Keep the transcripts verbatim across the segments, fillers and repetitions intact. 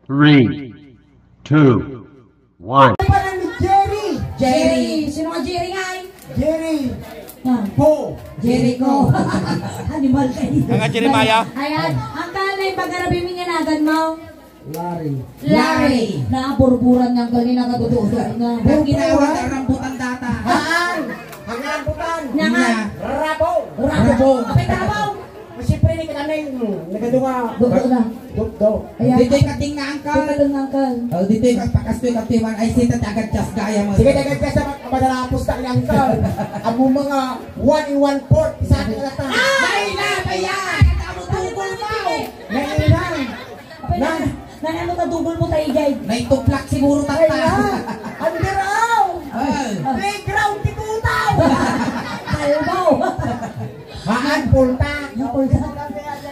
Three, two, one. Ano pa ni Jerry? Jerry. Sino nga Jerry nga eh? Jerry. Ah. Po. Jericho. Animal kayo. Ang nga Jeremiah? Ayan. Ang kanay pagkarabi mi nga nagan mo? Larry. Larry. Larry. Naburburan nga ang kanina katutulog na. Ang ginawa na rambutan data. Haan. Ang rambutan. Nga nga. Nga. Rabo. Rabo. Rabo. Apay rabo. Siyempre, ni kanaming, hmm, nagadu nga. Dugdog na. Dugdog. Ayan. Ditoy kating nga, uncle. Ditoy kating nga, uncle. Oh, ditoy ka, pakastoy ka, timan. Ay, sita, ti agad jas gaya mo. Sige, ti agad jas, sa mak-, madalapos ta ni uncle. Amo mga one in one fourth, sa akin na ta. Ah! Ay, na, kaya! Ang tamo tungkol mo! Nainan! Apay, na, na, na, ano ka, double mo tayo, Jay? Naituplak siguro, tata. Ay, na! Under, aw! Ay. Playground, ti tutaw! Kalbo! Haan, pulta. Napulta.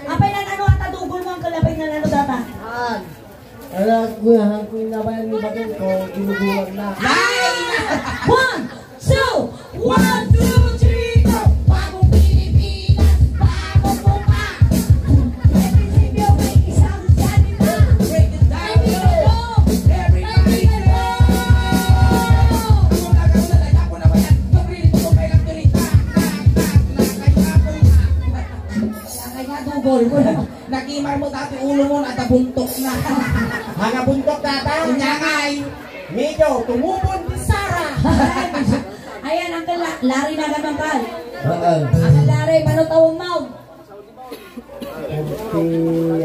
Apay, nanano ata dugol mo, uncle? Apay, nanano data? Haan. Ala, kuya, han ko yung nabayan ni Baton ko, ginugulang na. Ay! One, two, one, two, three, go! Bagong Pilipinas, bagong mukha. May prinsipyo, may isang salita. Break it down. Kaibigan ko! Everybody Kaibigan ko! Kaya nga dugol mo na. Nagimar mo dati ulo mo, nata buntok na. Mga buntok data? Unya nga ay. Medyo tumubon ti Sara. Ayan, Uncle La-, Larry na naman, Uncle. Oo. Uncle Larry, mano taon mo? Forty,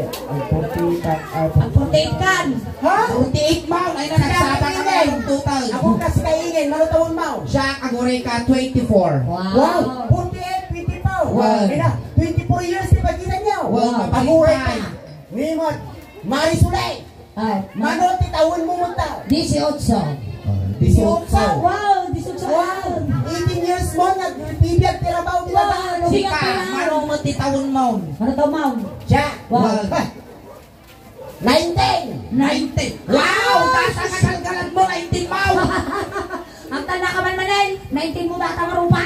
ang forty, ah, Ang forty-eight kan. Ha? Forty-eight, ma'am. Ay, na, nagsaba ka ngayon, total. Ako kasi kaingin, mano taon mo? Siya, aguray ka, twenty-four. Wow. Wow, forty-eight, twenty-four. Wow. Ay na, twenty-four years di pagkita niyo. Wow. Aguray ka. Ni Mar-, Marisol, eh. Ah, mano ti tawen mo, mata? Disiotso. Ah, disiotso. Wow, disiotso. Wow. Eighteen years mo, nagbibiyag ti rabaw ti Wow, baba. Sika, lumiyak ka lang. Mano mo ti tawen mo? Mano taon mo? Siya. Wow. Wow. Nineteen. Nineteen. Wow, taas ang kasalgalan mo, nineteen mo. Ang tanda ka man, Manel. Nineteen mo data nga rupa?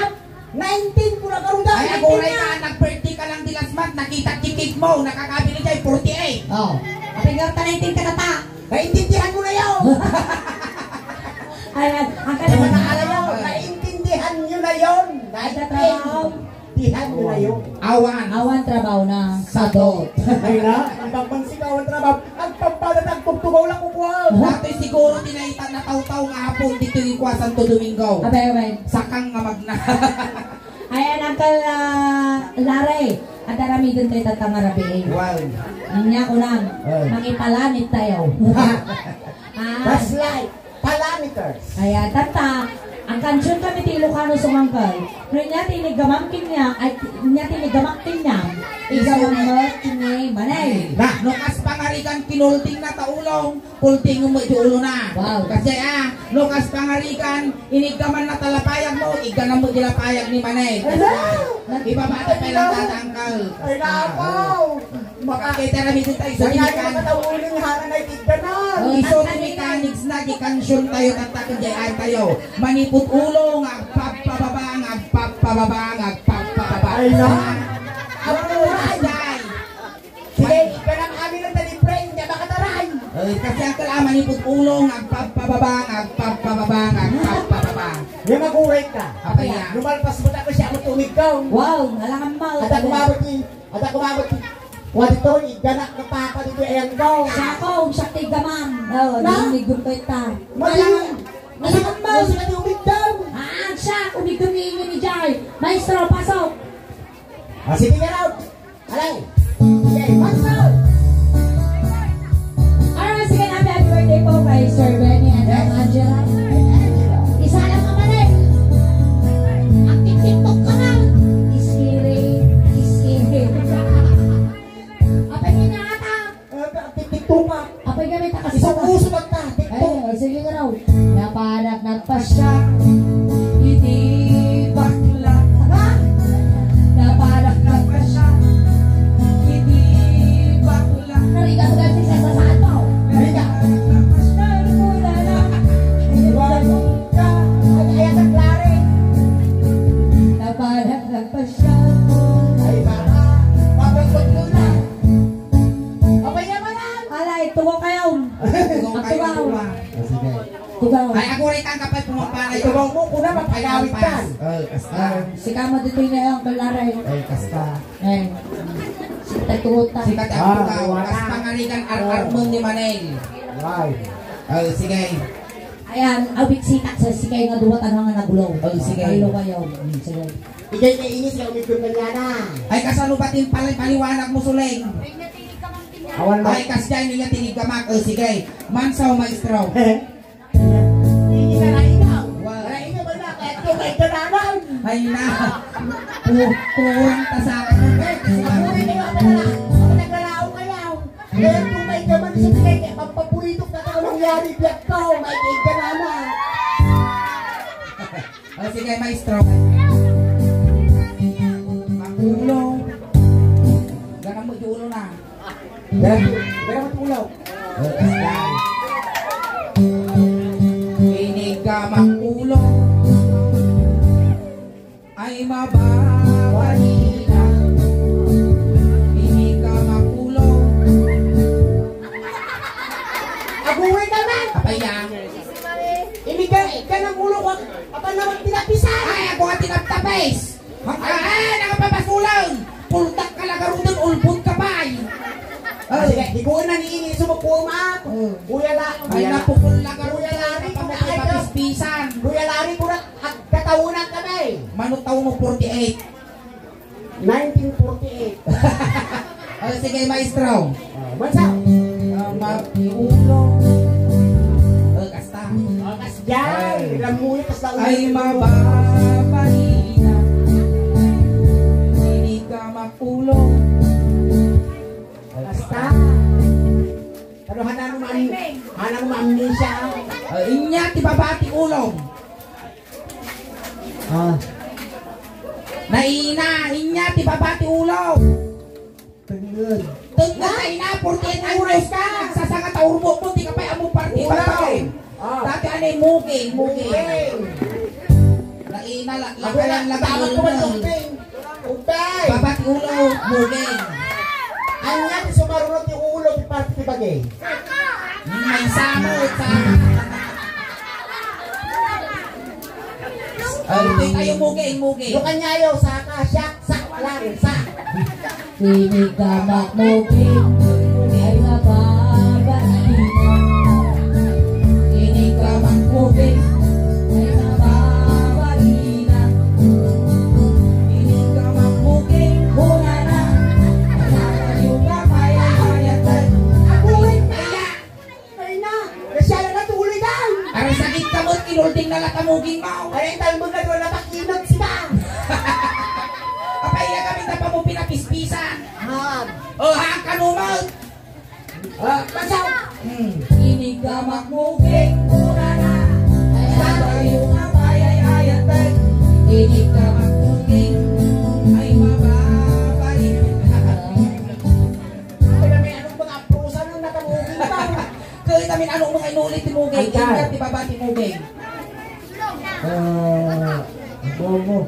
Nineteen ko na karon. Ay, aguray ka, nag-birthday ka lang di last month, nakita ti cake mo, nakakabili tayo, forty-eight. Oh. Apay nga ta nineteen ka na ta. Naintindihan mo na yun. Ay, ang, ang Ay, kanang mga alayo, naintindihan nyo na yun. Ay, katrabaho. Naintindihan nyo na yun. Awan. Awan trabaho na. Sadot. Ay na, ang pagmansikawan trabaho. Agpampada ti agtugtugaw la kukuaw. Datoy siguro ti naita-, natawtaw nga Apo ditoy kua Santo Domingo. Abay, abay. Sakang nga magna. Ayan, Uncle, ah, Larry. Adda ramiden tayo tatta nga rabii. Wow. Anya ko lang, Eh. mangipalanit tayo. Ah. That's life. Parameters. Ayan, tatta, ang kansion kami ti Ilocano song, Uncle. No, nya ti inigamam kaniak, ay, nya ti inigamak kaniak, igamam met ni Manay. Na, no kas pangarigan, kinulding na ta ulong, kulding met ti ulona. Wow. Kasi, ah, no kas pangarigan, inigaman na ta lapayag mo, igganam met ti lapayag ni Manay. Ala! Ibabata pa lang tatangkal. Ay, napaw! Makakita na dito tayo sa Kaya inikan. Nakatawuling hana na itigdanan. Oh, iso ti mechanics na, di kansion tayo, tatta, kunjay tayo. Manipud ulo nga agpapababa, nga agpapababa, nga agpapababa. Ay, na. Ang oras, day. Sige, kanang amin ang talipreng, di makataray. Eh, kasi ang kailangan, manipud ulo nga agpapababa, nga agpapababa, nga agpapababa. Yung mag-uway ka. Apa yan? Lumalpas mo, tapos siya mo tumig ka. Wow, alangan mo. At ako mabot ni Adda kumabot ti, wa ditoy, igganak nga papa ditoy ayan ko. Siya ko, siya ti iggaman. Oh, Na? Di, di gurpet ta. Mali. Alangan, alangan mo. Mali ka ti umigdam. Ah, siya, umigdam ni inyo ni Jai. Maestro, pasok. Ah, sige, get out. Alay. Okay, maestro. Alright, sige na, happy birthday po kay Sir Benny and Ma'am Angela. Isa lang naman eh. Ang TikTok ka na. Iskiri, iskiri. Apay nga ata. Eh, ang TikTok ka. Apay nga may takas. Isang uso ka ta, TikTok. Ay, sige nga raw. Napanak nagpasya. Iti bakla. Ha? Napanak nagpasya. Iti bakla. Narigat ka, sisasasaan mo. Narigat. Ay, ay, ay, ay, klare. Napanak nagpasya. Ay, baba. Babagpag ko na. Apay nga manan? Alay, tugo kayo. Ay, aguray ka nga pay pumapalay. Ikaw mo, kuna, mapagawid ka. Ay, kasta. Sika mo ditoy nga, Uncle Larry. Ay, kasta. Eh, sika tuta. Sika ti Ah, agtugaw. Wala. Kas pangarigan ar-, Oh. armon ni Manel. Why? Oh, sige. Ayan, awit sitak sa sige nga duwa, tanga nga nagulo. Oh, sige. Talo kayo. Mm, sige. Igay na inis nga umigdon kanyana. Ay, kasano ba tin pali-, paliwanag mo, Suleng? Awan ba? Ay, kasya niya tiniggamak. Oh, sige. Mansaw, maestro. Hindi ka naigaw. Wow. Naigaw ba na? Kaya ito, kaya ito naman. Ay na. Pu-, purang ta sa akin. Eh, kasi ako rin kayo, ako na lang. Ako naglalaong kayo. Kaya ito, kaya ito man, isa kaya, kaya paborito ka, ano nangyari, biyak ka, oh, may kaya ka naman. Oh, sige, maestro. Makulong. Ganang mo, ulo na. Dara, dara, matulaw. Ini ka makulong. Ay mababalina. Ini ka makulong. Aguray ka man! Apay ya? Ini ka, ka ng ulo ko. Apa naman tinapisan? Ay, ako nga tinaptapis! Ay, ay, nakapapasulan! Pultak ka lagaruden, ulbod ka pay! Ah, sige, ikuan na ni ini sumukuma. Mm. Kuya la, Ay, Kuya la, napukul lagaruden, Kuya Larry, napamukul Kuya Larry, papispisan. Kuya Larry, kuna, agkataunan kami. Mano taon mo, forty-eight? Nineteen forty-eight. Oh, sige, maestro. Ah, mansa? Ah, mag-, ulo. Oh, kasta. Oh, kas-, Yan, Ay. Ramuyot, tas nauyot. Ay, mababalina. Hindi ka makulong. Basta. Pero hanano man, hanano man amnesia. Ay, inya, ti baba ti ulo. Ah. Naina, inya, ti baba ti ulo. Tengnged. Tengnged na ina, forty-eight anyos ka. Nagsasanga ta urbo mo, di ka pay ammo parti. Ulaw. Pagkain. Ah. Dati anay muging, muging. Muging. Laina, la-, Ako lakayan na, lang tama ko man muging. Umping. Umping. Baba ti ulo, muging. Anya ti sumaruno ti ulo ti parti ti bagay? May samot, samot. Ay, tayo muging, muging. Yung kanyayo, saka, siyak, sak, lang, sak. Ini ka makmuging, ay mababalina. Ini ka makmuging, ay mababalina. Ini ka makmuging, kunana. Ay, ayaw ka, mayat-mayat. Ako, ay, kaya. Ay na, nasya na natuloy dan. Aron sakit ka mo, kinulding na latamuging mo. Ay, ang talbog na doon, napakinot sila. Apay na kami na pa mo pinapispisan. Ah. O, ha, kanumag. Ah, basta. Hmm. Ini ka makmuging, kunana. Ay, ayaw ka, mayat-mayat. Ini ka makmuging, ay mababalik. Ay, may anong mga prusa nang natamuging pa? Kaya namin anong mga inulit ti muging, Ay, inya ti baba ti muging. Ah, bobo.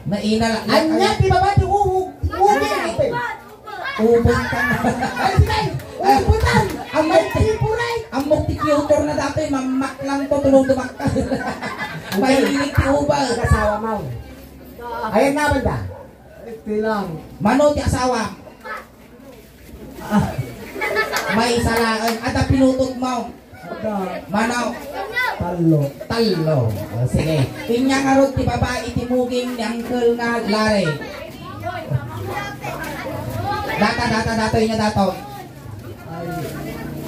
Naina la-, Anya ti baba ti uhog? Muging. Ubod ka na. Ay, sige. Ubutan. Ang May magti-, tipo na eh. Ang magti-future na dati, mamaklang to, tulong dumakta. Mahilig ti ubod. Ang asawa mo. Ayan nga, banda. Iti lang. Mano ti asawa? Ah, may salaen. Ada pinutog mo. Ada. Mano? Tallo. Tallo. O, sige. Inya ngarud ti babai ti muging ni Uncle nga Larry. Data, data, data, inya data.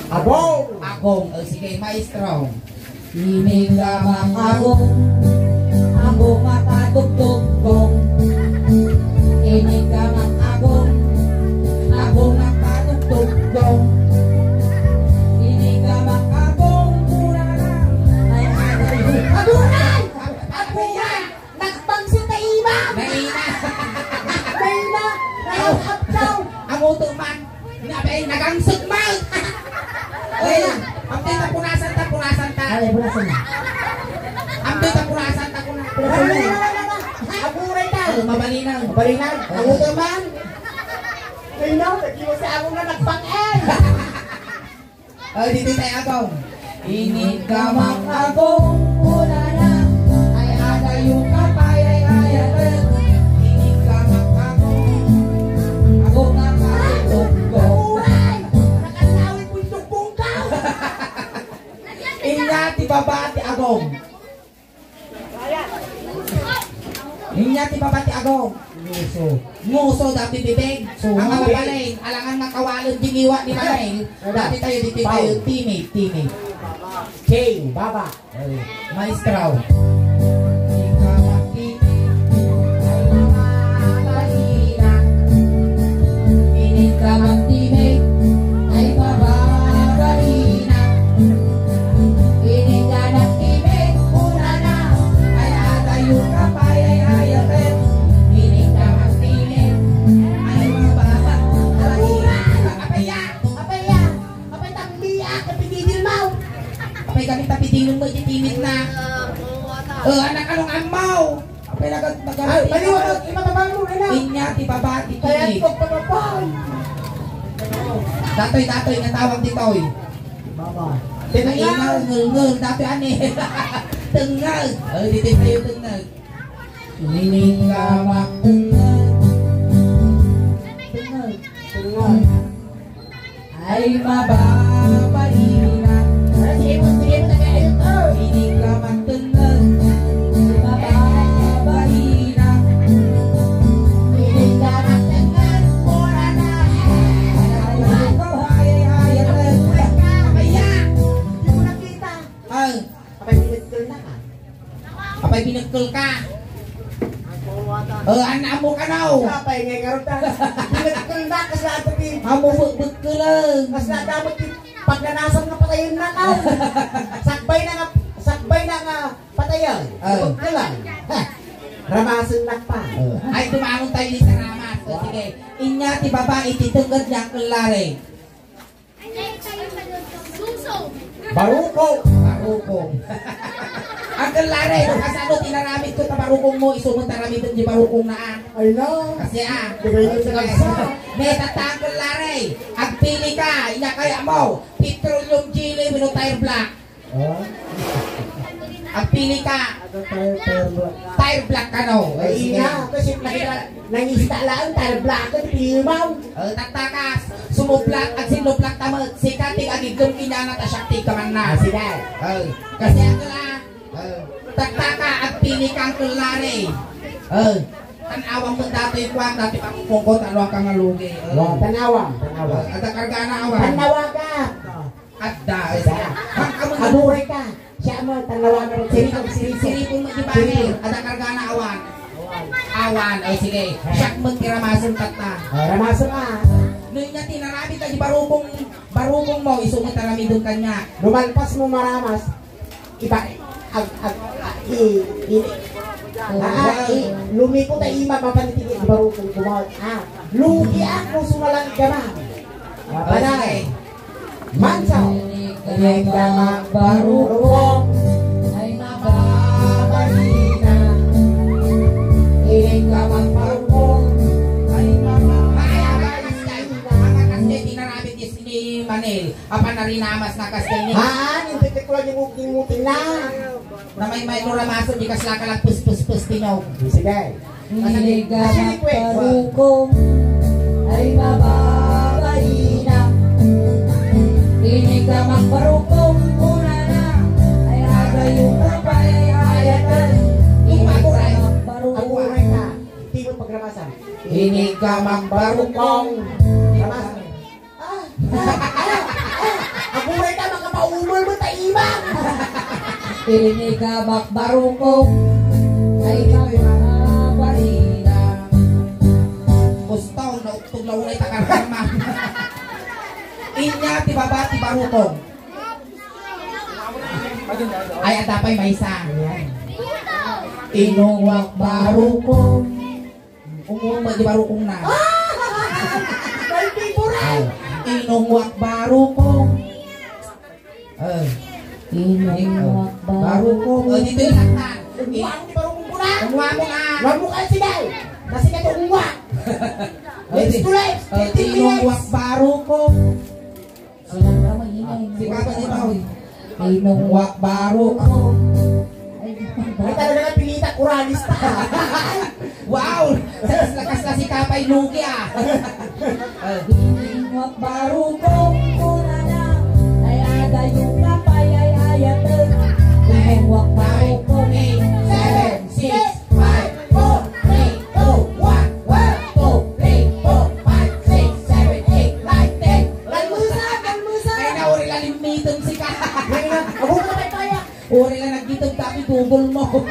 Agong! Agong. O, sige, maestro. Ini ka makagong, agong makatugtugtong. Ini ka makagong, agong makatugtugtong. Ini ka makagong, mura na. Ay, ay, ay. Aguray! Aguray! Nagpangsit na ima! Naina! Naina! Naina! Ang utok man! Nga ba, eh, nagangsot man! Ay, amtoy ta punasan ta, punasan ta. Ay, punasan na. Amtoy ta punasan ta, puna-, punasan na. Aguray ta! Oh, mabalinaw. Mabalinaw. Ang utok man! Naina! Nagkiwas sa ako na nagpang-, eh! Ay, dito tayo, Agong. Iniggamak, Agong, kunana, ay adayo ka pay ay ayaten. Iniggamak, Agong, Agong, ang akitugko. Apuray! Nakasawit mo yung sugbong ka! Inya ti baba ti Agong. Inya ti baba ti Agong. Nguso. Nguso dati bibig. Sumo. Ang mabalin, alangan makawalon di ngiwa ni Manay. Dati tayo, diti tayo, timid, timid. King, baba. Maestro. Ikaw ang timid, ay mabalina. Iniggamak, timid, ay mabalina. Iniggamak, timid, kunana, ay adayo ka pay ay ayaten. Iniggamak, timid, ay mabalina. Apaya! Apaya! Apay, tambiak, apay, didil mo. Apay, kami tapidilon mo, iti timid na. Eh, anak, anong amaw? Apay, nagag-, nagag-, Ay, paliwanag, ipapabago, anak. Inya, ti baba, ti Kaya timid. Ito, papapay. Datoy, datoy, nga tawag ditoy. Baba. Tinangal, ngul, ngul, datoy, ani. Tengal. Oh, ditoy tayo, tengal. Iniggamak, tengal. Tengal. Tengal. Ay mababaina. Sige mo, sige mo, taga ayun to. Iniggamak, tengal. Ay mababaina. Iniggamak, tengal. Mura na. Ay, ay, ay, ay, ay. Kaya, di mo nakita. Ay. Apay, pinagkul na ka. Apay, pinagkul ka. Oh, an-, amo ka, no? Apay, ngay karod ta. Pinagkul na, kasla ato pi- Amo, bu-, bukkulan. Kasla damot ti pagnanasam nga patayon na ka. Sakbay na nga, sakbay na nga patayon. Oh. Bukkulan. Ha. Ramasen na pa. Oh. Ay, dumangon tayo ni sa ramas. Oh, sige. Inya ti baba iti tungod ni Uncle Larry. Barukong. Barukong. Uncle Larry, no kasano ti inaramid ko ta barukong mo, isu met aramiden di barukong na, ah. Ay, no. Kasi, ah. Dagay ko sa kalsa. Ne, tatta, Uncle Larry, agpili ka, inya kaya mo, petroleum jelly wenno tire black. Oh? Agpili ka. Ano, tire, tire black? Tire black ka, no? Ay, sige. Ina, kasi nakita, nangista lang, tire black ka, di pimaw. Oh, tattakas. Sumublat, agsinublat ta met. Sika ti agigem kaniana ta siak ti kamanna. Ah, sige. Oh, kasi ako la. Oh, tattaka, agpili ka, Uncle Larry. Oh, tan-awam met datoy kuan, datoy pangungkot, ano ang kangalugi. Oh. Wow, tan-awam, tan-awam. Oh, adda kargana awan. Tan-awa ka. Adda, adda. Ang, ang, Aburay ka. Siya mo, tan-awa mo. Siripon, siripon. Siripon mo, di ba? Siripon. Adda kargana awan. Awan, o sige. Siak mo, ti ramasen tatta. O, ramasen ka. No, inya ti inaramid ta di barukong, barukong mo, isu met aramiden kaniak. Lumalpas mo maramas. Iba, ag, ag, i, i, ah, i, lumiko ta ima, mapan iti barukong kumaw. Ah, lugi ako, sumalang gaman. Ah, panay. Mansaw. Iniggamak, barukong. Ay, mababalina. Iniggamak, barukong. Ay, mababalina. Ang akas niya, tinaramid ni Manil. Apan narinamas na kas kayni. Haan, intitiklo ni muting-muting na. Namay-may no ramasen, di kasla ka lang pus-pus-pus ti nyog. Sige. Iniggamak, barukong, ay mababalina. Iniggamak, barukong, kunana, ay adayo ka pay ay ayaten. Iniggamak, barukong. Aguray ka. Di mo pagramasan. Iniggamak, barukong. Ramasan. Ah, ah, ah, ah. Aguray ka, makapaumol mo, taima. Iniggamak, barukong. Ay, mababalina. Gusto, naugtog na unay takarama. Inya ti baba ti barukong. Ay, adda pay maysa. Inungwak, barukong. Umuwan mo, di barukong na. My favorite! Oh. Inungwak, barukong. Oh. Inungwak, barukong. Oh, dito yung laktan. Umuwan mo, di barukong ko na. Umuwan mo ka. Umuwan mo ka, sige. Kasi ka to umuwan. Oh, lips to lips. Oh, fifteen minutes. Inungwak, barukong. Silang ka, maingay. Si Papa, si Pao. Ay, nung wakbaro ko. Ay, talaga na pilitak, oralista, ah. Wow! Sa kasla, kasla si Kapay Lugi, ah. Ining wakbaro ko, kunana, ay adayo ka pay ay ayaten. Ining wakbaro ko, seven, six, five, four, three, two, one, one, two, three, four, five, six, seven, eight, nine, ten. Kalmusa, kalmusa. Ay, nauri la limmitem si ka. Ay, na, abo ka na pay paya. Uri la naggitem ka ti dugol mo.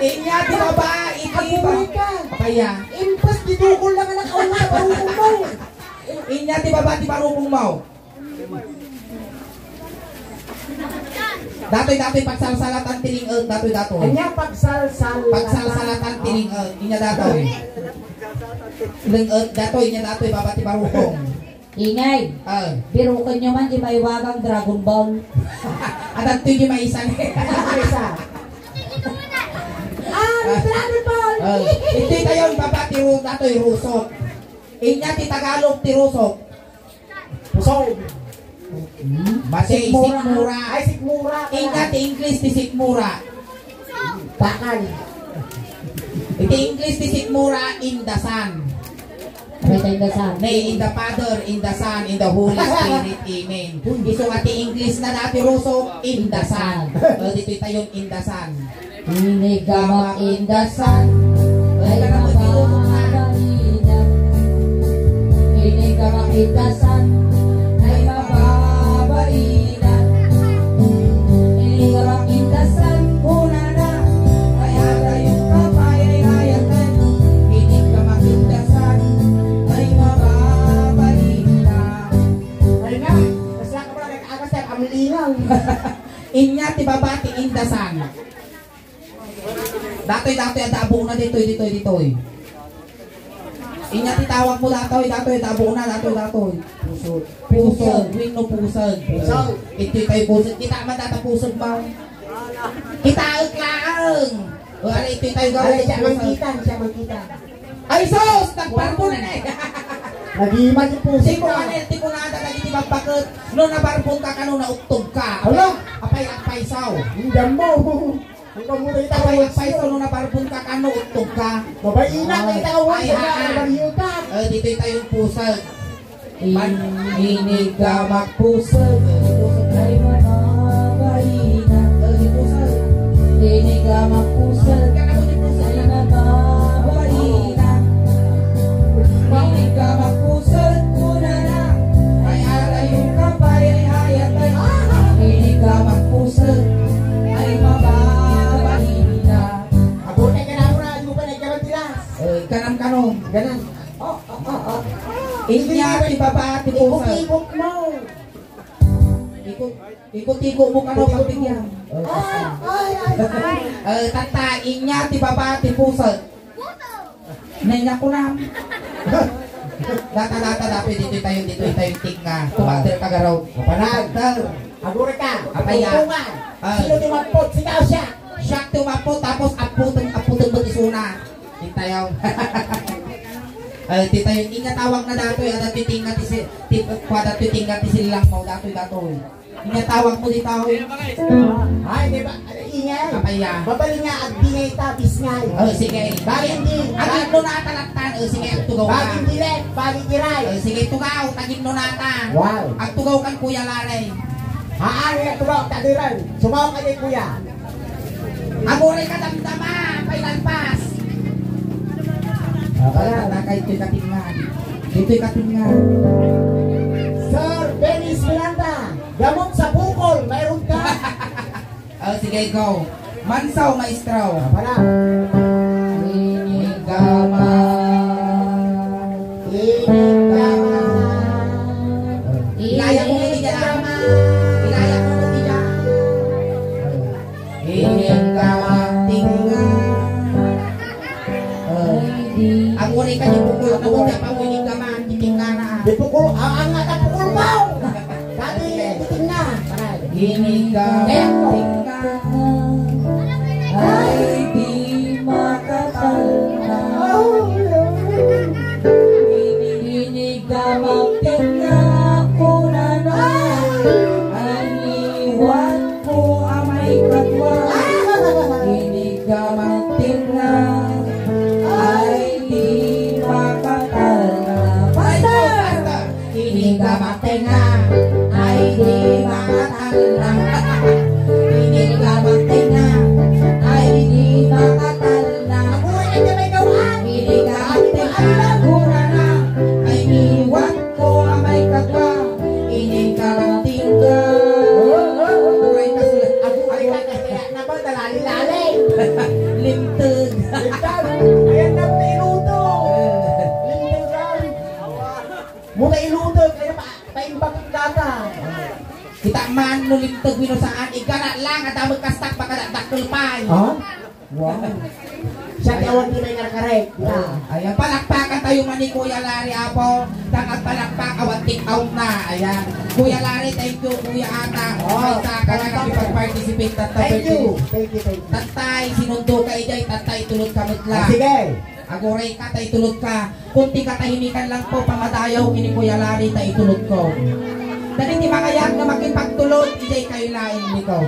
Inya ti baba, iti ba-, Abuy ka. Kaya. Impas ti dugol lang anak, awan na barukong mo. Inya ti baba, ti barukong mo. Datoy, datoy, pagsalsalatan ti ling-, eh, datoy, datoy. Anya pagsalsal-, Pagsalsalatan ti ling-, eh, inya datoy. Ling-, eh, datoy, inya datoy, baba ti barukong. Ingay. Ah. Biruken nyo man di maiwagang Dragon Ball. Adda toy di maisan. Isa. Ah, Dragon Ball. Ah. Iti tayon, baba ti ru-, datoy rusok. Inya ti Tagalog ti rusok. Pusog. Mati, sikmura. Sikmura. Ay, sikmura pala. Inya ti English ti sikmura. Bakal. Iti English ti sikmura, in the sun. Ano ito, in the sun? Nay, in the Father, in the Son, in the Holy Spirit. Amen. Isu nga ti English na dati, rusok, in the sun. O, ditoy tayon, in the sun. Inigamak in the sun, ay mababaina. Inigamak in the sun, ay mababaina. Inigamak in the sun, kunana, ay adayo ka pay ay ayaten. Inigamak in the sun, ay mababaina. Ay nga, kasla ka pala nag-agas, sir, amlingaw. Inya ti baba ti in the sun. Datoy, datoy, adda abuona ditoy, ditoy, ditoy. Inya ti tawag mo datoy, datoy, adda abuona, datoy, datoy. Pusod. Pusod, wenno pusod. Pusod. Itoy tayo pusod. Kita man data pusod mo. Kitaek laeng. O, ano, itoy tayo gawin. Ay, siya pusod. Mangkita, siya mangkita. Ay, sus! Nagbarbon na eh. Nagiman yung pusod. Sino ka na, ti kunada, dagiti babbaket. No, nabarbon ka, kano, nauktog ka. Hala! Apay, apay, saw. Hindi mo. Ang pamuta kita. Ay, ay, paiso, no, nabarbon ka, kano, uktog ka. Mabainak na kita, kawan, ay, sa, ah, baryo ka. Eh, ditoy tayo pusag. In-, inigamak pusag. Ay, mababaina. Eh, pusag. Inigamak pusag. Ay, mababaina. Inigamak pusag, kunana. Ay, adayo ka pay ay ayaten. Inigamak pusag. Ay, mababaina. Abot ay kanamo na, di mo pa nagkamantilas. Eh, kanam, kanam. Ganan. Oh, oh, oh, oh. Inya ti baba ti pusag. Ikot-ikot mo. Ikot, ikot-ikot mo, kano, pagbigyan. Ay, ay, ay, ay. Eh, tata, inya ti baba ti pusag. Nainya ko na. Data, data, data, ditoy tayo, ditoy tayo, tingga. Tumater ka, garaw. Kapanag. Tumater. Agura ka. Apaya. Tuntungan. Ah. Sino ti umappot? Sika o siak? Siak ti umappot, tapos apputen, apputen mo ti suna. Intayaw. Ay, ti tayo, inya tawag na datoy, ada ti tingga ti si-, ti, kuada ti tingga ti sillang mo, datoy, datoy. Inya tawag mo di tao, eh. Ay, di ba? Ingay. Apaya. Babali nga, agdi nga ita, bisngay. Oh, sige. Bagay di. Agimno na ata latan. Oh, sige, agtugaw ka. Bagay di let, bagay di ray. Oh, sige, tugaw, tagimno na ata. Wow. Agtugaw kan Kuya Laray. Haan, agtugaw, tadiran. Sumaw ka di, Kuya. Aguray ka damdama, pailalpas. Ah, pala. Tatakay, ito'y katingan. Ito'y katingan. Sir Dennis Miranda, gamot sa bukol, mayroon ka? Oh, sige, go. Mansaw, maestro. Ah, pala. Inigama. Inigama. Ilaya mo kami dyan. Ilaya mo kami dyan. Ining kamanting nga. Oh. Ang uri ka ni pukul, ang uri pa mo ining kamanting nga na. Di pukul, ah, ang nga pukul mo. Dati, iting nga. Ining kamanting nga. Ay, di makatalna. Ining kamanting nga, kunana. Ay di makatalna. Pastor! Ini ka magtenga, ay di makatalna. Ini ka magtenga, ay di makatalna. Abuhay ka may gawaan. Ini ka magtenga, gura na. Ay iwan ko amay kadwa. Ini ka magtenga. Abuhay ka sila. Abuhay ka kaya na ba? Dalali-lali. Limteg. Limteg. Ayan na, iluto. Limteg. Muna iluto, kaya pa, paimbag data. Kita man no limteg wenno saan, igana lang, adamag kastak, baka dakdakkel pay. Ha? Wow. Siya ti awan ti may narkarek. Kita. Ayan, palakpakan tayo man ni Kuya Larry, apo. Tang agpalakpak, awan tik out na. Ayan. Kuya Larry, thank you, Kuya Ata. Oh, May saka na welcome. Kami pag-participate. Tattay, Thank you. Thank you, thank you. Tattay, sinundo ka, ijay, tattay, tulod ka met la. Ah, sige. Aguray ka, ta itulod ka. Kunti katahimikan lang po, pamadayaw kini Kuya Larry, ta itulod ko. Dagiti mangayag nga makipagtulod, ijay kayo laeng, Nico.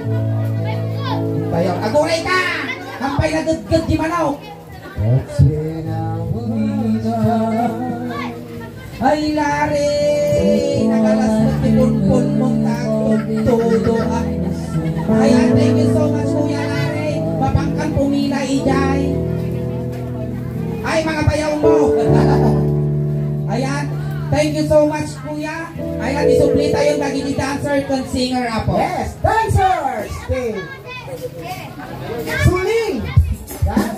Tayo. Aguray ka! Kampay na gudgud di manok. Ay, Larry! Nagalas mo ti punpun mo, tagtugtudo, ah. Ayan, thank you so much, Kuya Larry. Mapangkan pumila, ijay. Ay, mga bayaw mo. Ayan. Thank you so much, Kuya. Ayan, isubli tayo dagiti dancer ken singer, apo. Yes, dancers! Okay. Suling! Yan.